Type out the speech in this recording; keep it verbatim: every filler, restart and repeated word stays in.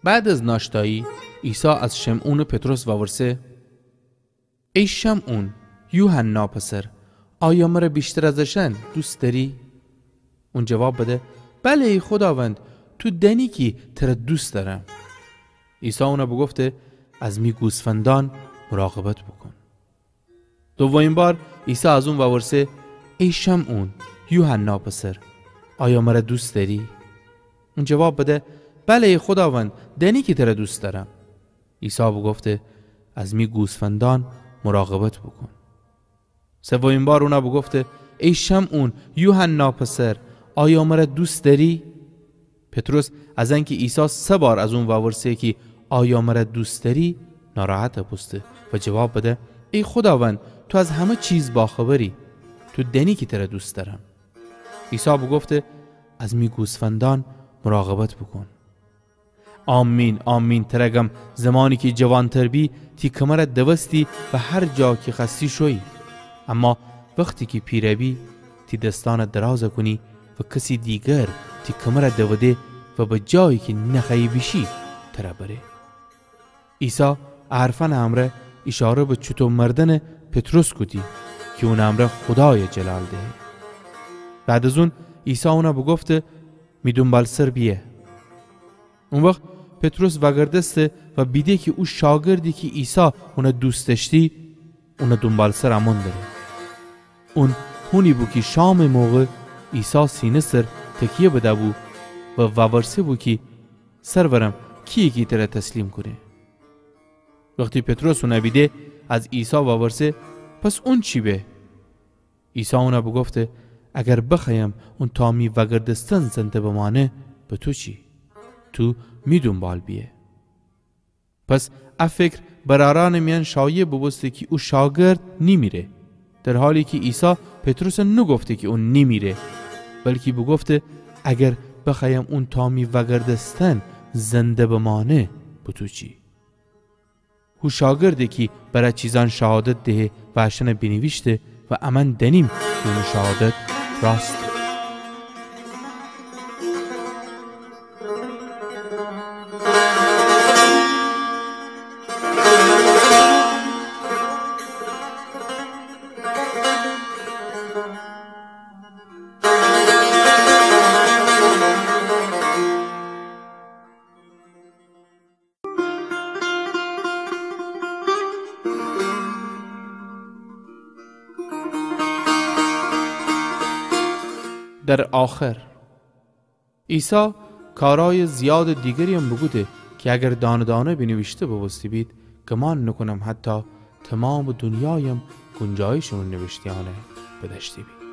بعد از ناشتایی، عیسی از شمعونٚ پطرس وورسه: ای شمعون، یوحنا پسر، آیا مر ویشتر از اشأن دوست دأری؟ اون جواب بده: بله، ای خوداوند، تو دأنی کی تر دوست دأرم. عیسی اون بوگفته: از می گوسفندأن مراقبت بوکون. دومین بار عیسی از اون وورسه: ای شمعون، یوحنا پسر، آیا مر دوست دأری؟ اون جواب بده: بله، ای خوداوند، دأنی کی تر دوست دأرم. عیسی بوگفته: از می گوسفندأن مراقبت بوکون. سومین بار اون بوگفته: ای شمعون، یوحنا پسر، آیا مر دوست دأری؟ پطرس از انکی عیسی سه بار از اون وورسه کی آیا مر دوست دأری، ناراحت بوسته و جواب بده: ای خوداوند، تو از همه چیز باخبری، تو دأنی کی تر دوست دأرم. عیسی بوگفته: از می گوسفندأن مراقبت بوکون. آمین، آمین، تر گم، زمانی کی جوانتر بی، تی کمر دوستی و هر جا کی خوأستی شویی. اما وختی کی پیر بی، تی دسأن دراز کونی و کسی دیگر تی کمر دوده و به جایی کی نخوأیی بیشی، تر بره. عیسی ا حرفأنٚ امرأ ایشاره به چوطو مردنٚ پطرس کودی کی اونٚ امرأ خودای جلال دهه. بعد از اون عیسی اون بوگفته: می دونبالسر بیه. او وخت پطرس وأگردسته و بیده کی او شاگردی کی عیسی اون دوست دأشتی، اونٚ دونبالسر امون دره. اون هونی بو کی شامٚ موقع عیسی سینه سر تکیه بدهبو و وورسه بو کی سرورم، کییه کی تر تسلیم کونه؟ وختی پطرس اون بیده، از عیسی وورسه: پس اون چی به؟ عیسی اون بوگفته: اگر بخوأیم اون تا می وأگردستن زنده بمأنه، به تو چی؟ تو می دونبال بیه. پس ا فکر برأرأنٚ میأن شایع بوبوسته کی او شاگرد نیمیره، در حالی کی عیسی پطرس نوگفته کی اون نیمیره، بلکی بوگفته: اگر بخوأیم اون تا می وأگردستن زنده بمأنه، به تو چی؟ هو شاگرده کی بر ا چیزأن شهادت دهه و اشأن بینیویشته و امأن دأنیم کی اونٚ شهادت راسته. در آخر، عیسی کارأیٚ زیادٚ دیگرییم بوکوده کی اگر دانه دانه بینیویشته بوبوسته بید، گمان نوکونم حتی تومامٚ دونیایم گونجایشٚ اونٚ نیویشته‌یأن بدأشته بید.